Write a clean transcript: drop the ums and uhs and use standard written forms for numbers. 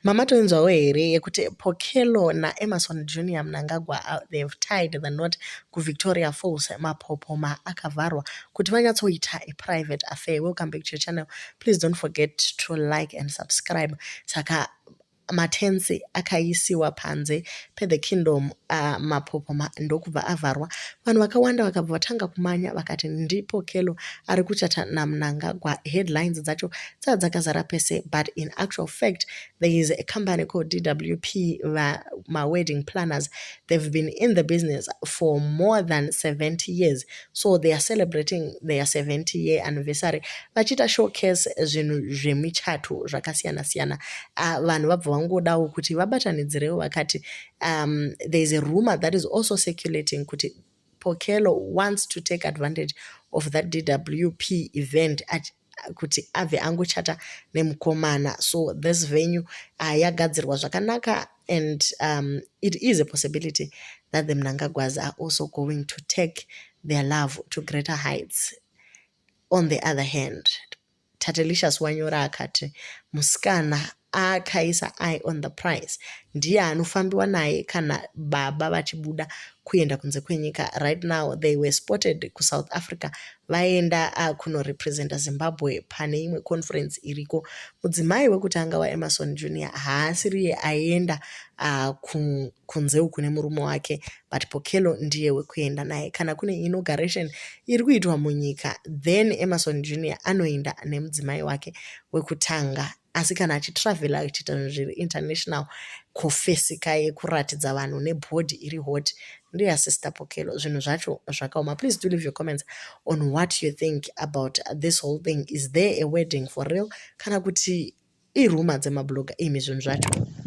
Mamatoinzwawo here yekuti Pokello naEmmerson Junior Mnangagwa they have tied the knot kuVictoria Falls, mapopoma akavharwa kuti vanyatsoita a private affair. Welcome back to your channel. Please don't forget to like and subscribe. Saka matensi akaisiwa panze peThe Kingdom, mapopoma ndokubva avharwa. Vanhu vakawanda vakabva vatanga kumanya vakati ndiPokello ari kuchata naMnangagwa. Headlines dzacho dzava dzakazara pese, but in actual fact there is a company called DWP, mawedding planners. They've been in the business for more than 70 years, so they are celebrating their 70-year anniversary vachiita showcase zvinhu zvemichato zvakasiyana siyana. Vanhu vabva vangodawo kuti vabatanidzirewo vakati there is a rumor that is also circulating kuti Pokello wants to take advantage of that DWP event kuti abve angochata nemukomana. So this venue yagadzirwa zvakanaka and it is a possibility that the Mnangagwas are also going to take their love to greater heights. On the other hand, Tatelicious wanyora akati musikana akaisa eye on the prize ndiye anofambiwa naye kana baba vachibuda kuenda kunze kwenyika. Right now they were spotted kuSouth Africa, vaenda kunorepresenta Zimbabwe pane imwe conference iriko. Mudzimai wekutanga waEmmerson Junior haasiriye aienda kunze uku nemurume wake, but Pokello ndiye wekuenda naye. Kana kune inauguration iri kuitwa munyika, then Emmerson Junior anoenda nemudzimai wake wekutanga. Asi kana achitravhela achiita zvinhu zviri international, kofesika yekuratidza vanhu nebhodhi iri hot ndeyaSister Pokello. Zvinhu zvacho zvakaoma. Please do leave your comments on what you think about this whole thing. Is there a wedding for real, kana kuti irumour dzemabloga imi? Zvinhu zvacho.